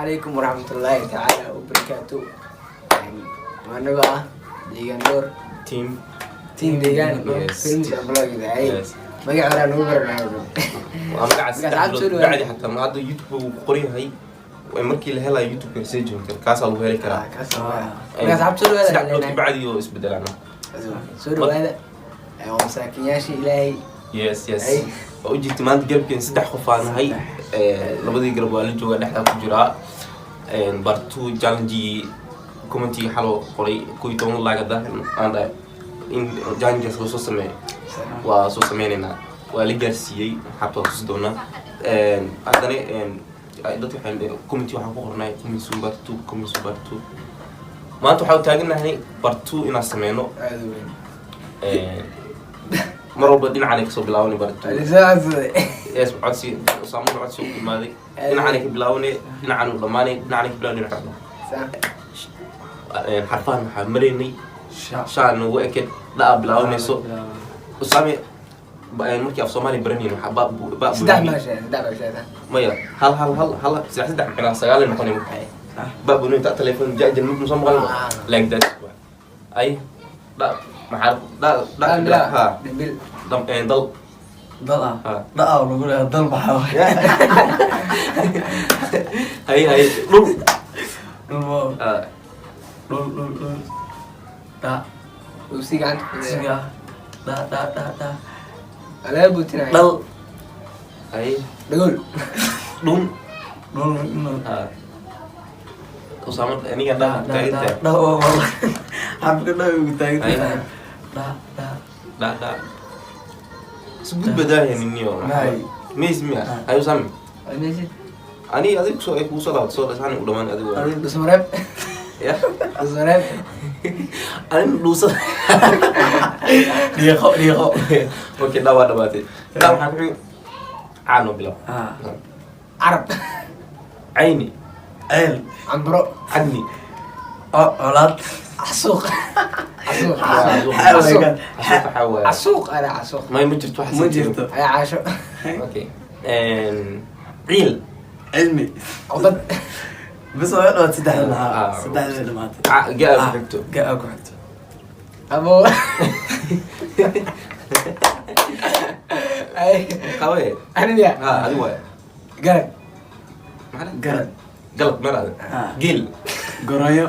Calaykum waraxmatullaahi tacaala wabarakaatu. Waa anagoo ah Deegaan Dhowr Team. Team Deegaan Yes. Films and Vlog. Yes. Magaca horaa nagu baranaa. Waa magaca Magaca 3 bilood soo dhawaada. bacdi xataa ma hadda YouTube uu ku qoran yahay. Way markii la helayo YouTube soo joogta, kaasaa lagu heli karaa. Marka asxaabta, soo dhawaada. 3 bilood kabacdi oo isbedelaan. Soo dhawaada. Waa masaakinyaasha Ilaahay. Yes. Ay. Waa u jirta maanta garabkeen saddex qof aan nahay. Labadii garab waa la joogaa, dhexdaa ku jiraa. Part two challenge, commentiga xaloo qoray 11 laag hadda aan dhahay in challenges lasoo sameeyo, waa soo sameynaynaa, waa la gaarsiiyey. Xabta waa tusi doonaa. Haddana dadka waxay commenti waxaan ku qornay "Coming soon part two, coming soon part two." Maanta waxaa u taaganahay part two inaan sameyno. Aada u weyn. Mar walba dhinacanay kasoo bilaabanay part two. Waa soo codsaday. Yes, codsi Usaamuna codsi u imaaday. Dhinacanay ka bilaabanay, dhinacan u dhamaanay, dhinacanay ka bilaabanay, dhinacan xarfahan waxaa maraynay shaa nagu eked dhaa bilaabanayso. Usaame, markii af Soomaali baranayn waxaa ba ba Saddex maasha, saddex maasha. Maya, hal hal hal hal, saddex saddex, micnaa sagaalay noqonay. Ba bunay ta telefoon jaajal mid musan maqalno. Ah. Like that ay dha maxaa dha dha Dha. Ha. Dhimbil. Dam dal. Dal ah. Ha. Dha lagu leeyahay, dal maxaa waay? Hay hay, dhul. Dhul ma Ha. Dhul, dhul, dhul, dha. Uu si gacanta ku Siga dha dha dha dha. Laga buutinaya. Dhal. Hay. Dhagool. Dhun. Dhul. Ha, Usaama, aniga dha Dha dha. taaginta. Dha oo xabka dha ugu taagan. Dha dha. Dha dha isgud badaaheniniyo. May. Mays miya? Ah. Hay, Usaame. Meesi. Ani adiga kusoo ay kuusoo laabato soo dhasaan u dhamaan adigu. Dhusmareeb. Ya. Dhusmareeb. Anin dhuusada. Dhiiqo, dhiiqo. Okay, dha waa dhamaatay. Dha maxaa ku xigi? Caano bilow. Ah. Carab. Cayni. Ceel. Cambro. Cadni. Colaad. Casuuq, casuuq. Casuuq. Casuuq. Casuuq waxaa waaye. Casuuq ana casuuq. May, ma jirto wax. Ma jirto. Ay, caasho. Okay, ciil. Cilmi. Codad. Bas, waa dhawaad saddexda maxaa? Ah. Saddexda dhamaatay. Ga-a ku xigto. Ga-a ku xigto. Abo ay. Qabe. Aniga. Ha, adigu waay. Garab. Maxaa? Garad. Galab meel adag. Ah. Geel. Goronyo.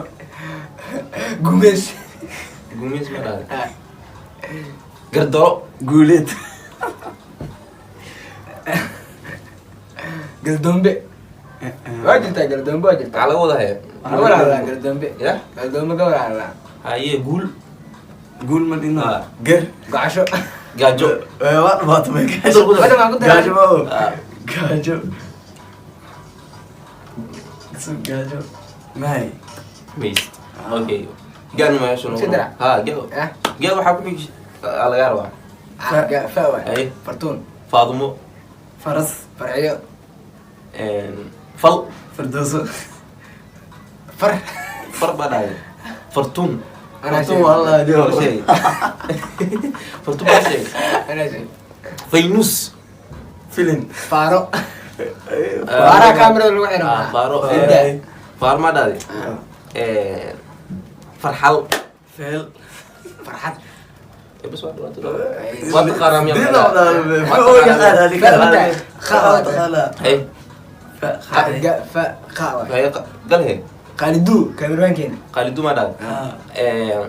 Gumeys. Gumeys meel adag. Ah. Gardaro. Guuleed. Galdoombe waa jirtaa, galdoombe waa jirtaa. Maxaa laga wada haya? Gawar hadlaa galdoombe. Ya. Galdoombe gawar hadlaa. Haye, guul. Guul ma dhino. Ah. Gar. Gocasho. Gaajo. Waa dhamaatay may gaajo. Ku dar. Wada maan ku daray. Gaajo ma og. Ah. Gaajo. Gaajo may. Mayst. Okay, gaan meesha. Iska dara. Ha, ga. Ah. Ga waxaa ku xigi laga rabaa. Fa waay. Ay. Fartuun. Faadumo. Faras. Farciyo. Fal. Fardooso. Far. Far baa dhahay, fartuun. Anaa Fartuun sheegay. waa la Waa sheegay. Fartuun baa sheegay. Anaa sheegay. Faynus. Filin. Faaro. Faaraha kaamirada lagu xiro. Ah, faaro. Inta. Faaro maa dhahday? Farxal. Feel. Farxad. Bas, waa dhawaato. Waa taqaanaa miyaa? Dina. Waa taqaanaa. Taqaanaa. Hay. Ga fa qa waay. Haye, galhe. Qaaliduu kaamirmaankeena. Qaalidu maa dhahday?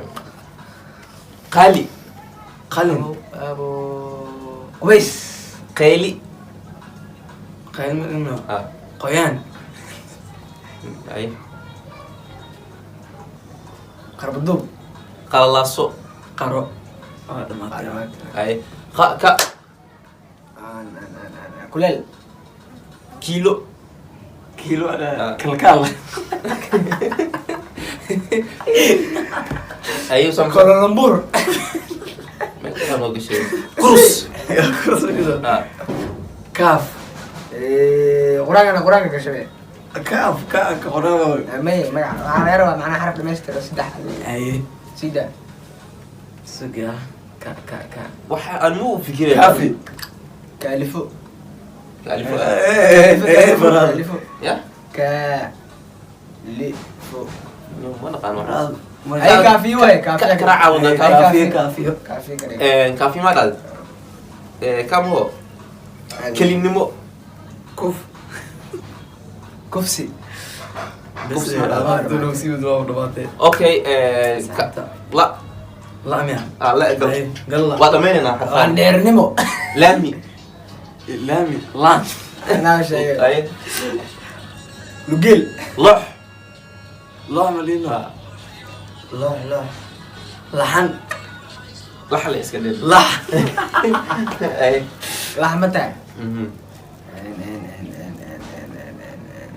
Qaali. Qalin. Abo qubays. Qayli. Qalin ma dhino. Ah. Qoyaan. Hay. Qarbaduub. Qalalaaso. Qaro waa dhamaatay. Hay, qa ka. Kuleel. Kiilo. Kiilo. Ah. Kalkaal. Haye, Usama. Kuala Lumpur. Meesha noo gashay kurus. Ah. Kaaf. Qur-aankana qur-aanka gashabe. Kaaf ka ka qoraa. May, magaca waxaa laga rabaa macnaha xaraf dhamaystira saddex. Haye. Sida. Suga ka ka ka. Waxa aan mu fikiraya. Kaafi. Kaalifo. Kaalifo. Eh, eh, Kaalifo. Ya. Ka. Li fo. Ma naqaan waxaas. Ay, kaafiyo waay, kaafiyo. Karaaca wada. Ay, Kaafiyo, kaafiyo. Kaafiyo kare. Kaafiyo ma dhahday? Kamo kelinimo. Kuf, kufsi. Kufsi ma dhahday? Dhamaatay. Okay, la. La miya? Ah, la gal. Gal la. Waa dhammaynaynaa xarfaan. Landheernimo. Laami. Laami, laan. Anaa sheegay. Ay. Lugeel. Loox. Loox ma liino? Loox, loox, laxan. Laxle iska dhel. Lax. Ay. Lax ma tahay? Mhm. N N N N N N N N N.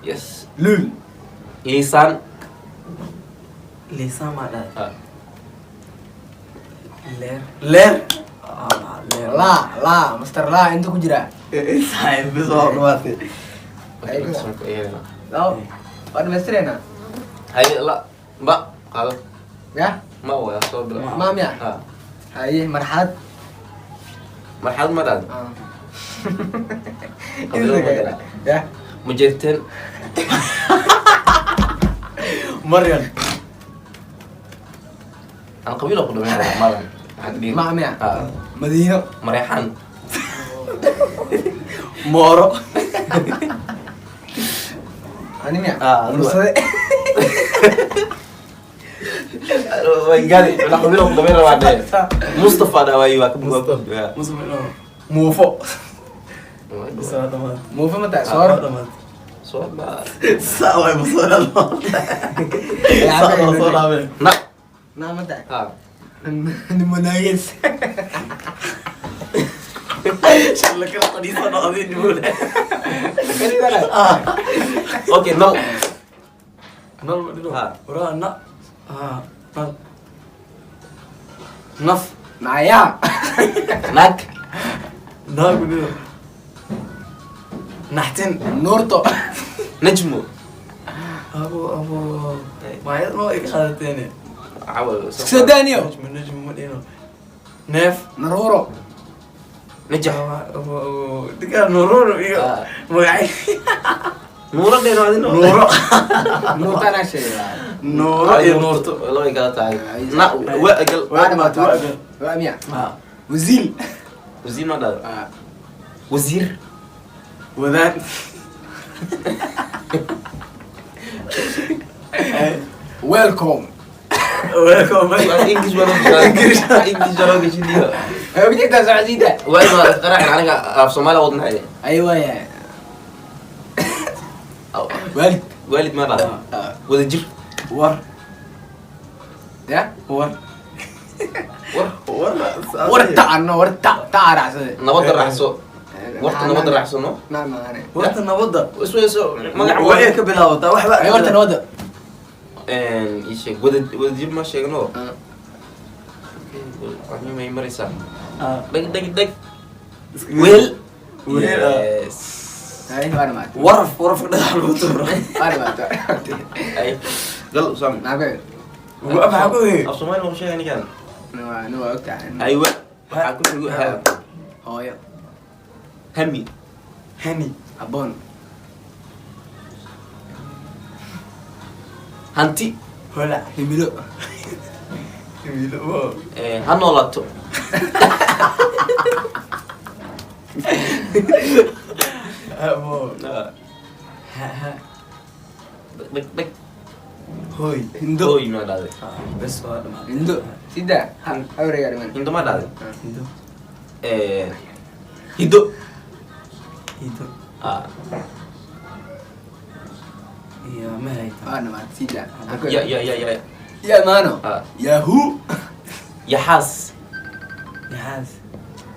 Yes. Lul. Liisaan. Liisaan maa dhahay? Ah. Leer, leer. Ah, leer. Laa, laa, master laa inta ku jira. Saaxiib, bis waa dhamaatay. Okay, next one iyadana. Labo waa dhamaystireynaa. Haye, la ba qaado. Ya. Ma waya soo bila. Ma miya? Ah. Haye, marxalad. Marxalad ma dhahday? Ah. Qabiilo ma dhahday? Ya. Ma jeerteen. Maryan. Aan qabiilo ku dhamaynaya madan. Maxaad dhihi? Ma miya? Ah. Madiino. Mareexaan. Mooro. Ani miya? Ah, adigu. Mursade. Way gaari wala qabiilo ku dhamayn rabaa dheh. Mustafa dhawaay waa ka Mustafa. Mustafa no. Muufo. Bis waa dhamaatay. Muufo ma tahay? Waa Soor. dhamaatay. Soo ma. Saa waay, ma soo dhamaatay. Saa waa soo dhaafay. Na. Naa ma tahay? Ah. Nimanaagees. Shalla kala qaniisa noqday nimuule. Okay, nal. Nal ma dhino? Ha. Waraa na. Ah, nal. Naf. Naya. Naag. Naag ma dhino? Naxtin. Nuurto. Najmo. Abo, abo. Magacyada ma iga qaadateene. Cawa. Soo daaniyo. Najmo, najmo ma dhino? Neef. Naruuro. Najax. Abo, abo. Digaa nuruur iyo Ah. magacyo. Nuuro dheeno adino. Nuuro. Nuurto anaa sheegay. Nuuro iyo nuurto. Labay kala tahay. Na wa gal. Waa dhamaatay, waa gal. Waa miya? Ah. Wasiil. Wasiir ma dhahday? Ah. Wasiir. Wadaan. Welcome. Welcome. English waa loo gashaa. English waa loo gashidiyo. Ay, wajigtaa socodsiinta. Waa ma qaraxin aniga af Soomaali wadnahay. Ay, waaya. Waalid. Waalid ma dhahday? Ah. Wada jir. War. Ya. War. War. War. Warta anno warta ta raacsade. Nabadda raacso. Warta nabadda raacso no. Naa maane. Warta nabadda. Isweyso magac. Waxay ka bilaabataa waxba. Ay, warta nabadda. Een ii sheeg wada wada jir ma sheegno. Ah. Waxay may maraysaa. Ah. Dheg dheg dheg. Weel. Weel, ah. Yes. Ay, waa dhamaatay. Waraf, warafka dhagax lagu tuuro. Waa dhamaatay. Ay. Gal Usama. Maxaa ku xigay? Maxaa ku xigay? Af Soomaali ma ku sheegay ninkan? Ni waa ogtahay. Aywa. Waxaa ku xigo ha. Hooyo. Hami. Hani. Aboon. Hanti. Hola. Himilo. Himilo. Wow. Ha noolaato. Abo. Ah. Ha ha. Dheg dheg. Hoy. Hindo. Hooy ma dhahday? Ah, bes waa dhamaatay. Hindo. Sida. Awriga dhiman. Hindo ma dhahday? Hindo. Hiddo. Hindo. Ah. Iyo ma hayta. Waa dhamaatay. Sida. Ya ya ya ya. Ya maano. Ah. Yahoo. Yaxaas. Yaxaas.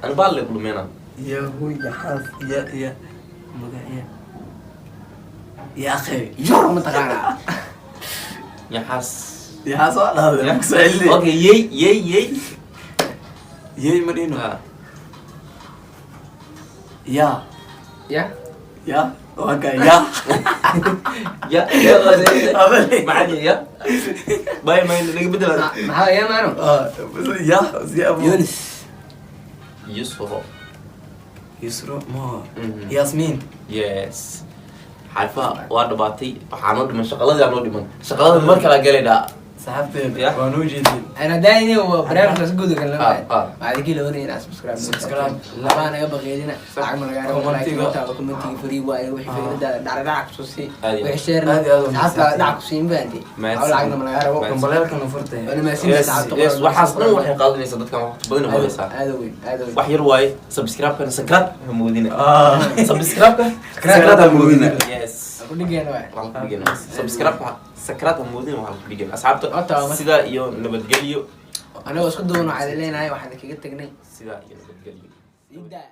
Aan baal le kulmeena. Yahu yaxaas. Ya ya. Magac ya. Ya akhi. Yor ma taqaanaa. Yaxaas. Yaxaas waa dhahday. Ya. Ku soo celini. Okay, yey yey yey. Yey ma dhino? Ah. Ya. Ya. Ya. Waa kaa ya. Ya ya. Abale. Maxaa ya? Bay may laga bedela. Maxaa ya maano? Ah, ya, ya abu. Yunis. Yusro. Yusro ma. Mhm. Yasmin. Yes. Xarfaha waa dhabaatay. Waxaa noo dhiman shaqaladii, aa noo dhiman shaqalada. Mar kala galaynaa. Saxaabteen Yeah. waa noo jeedin. Ana daayni waa barnaamijkaas guud kan lama. Ah, ah. Waxaad ka loonay inaad subscribe. Subscribe. Labaa naga baqeydina, lacag ma laga rabo. Commentiga. Like, commentiga free waaye. Wixii fikradaada dhacdhac ku soo sii. Aad iyo wixii share. Aad iyo aad u asxaabtaada dhac ku siin baanti. Mahadsan. Lacagna ma laga rabo. Mahadsan. Gambaleelkana furtay. Waana mahadsan Yes, asxaabta. yes, waxaas dhan waxay qaadanaysaa dadkan waqti badan ay qaadaysaa. Aad u weyn, aad u weyn. Wax yar waaye. Subscribe-kana sakraad ha moodina. Ah. Subscribe-ka sakraad ha moodina, yes. Ku dhigeena waay. Waxaan ku dhigana subscribe-ka sakraad ha moodina. Waxaan ku dhigana asxaabta Horta waa sidaa iyo nabadgelyo. Anagoo isku duwan waxaan leenahay, waxaan kaga tagnay sidaa iyo nabadgelyo. Sidaa.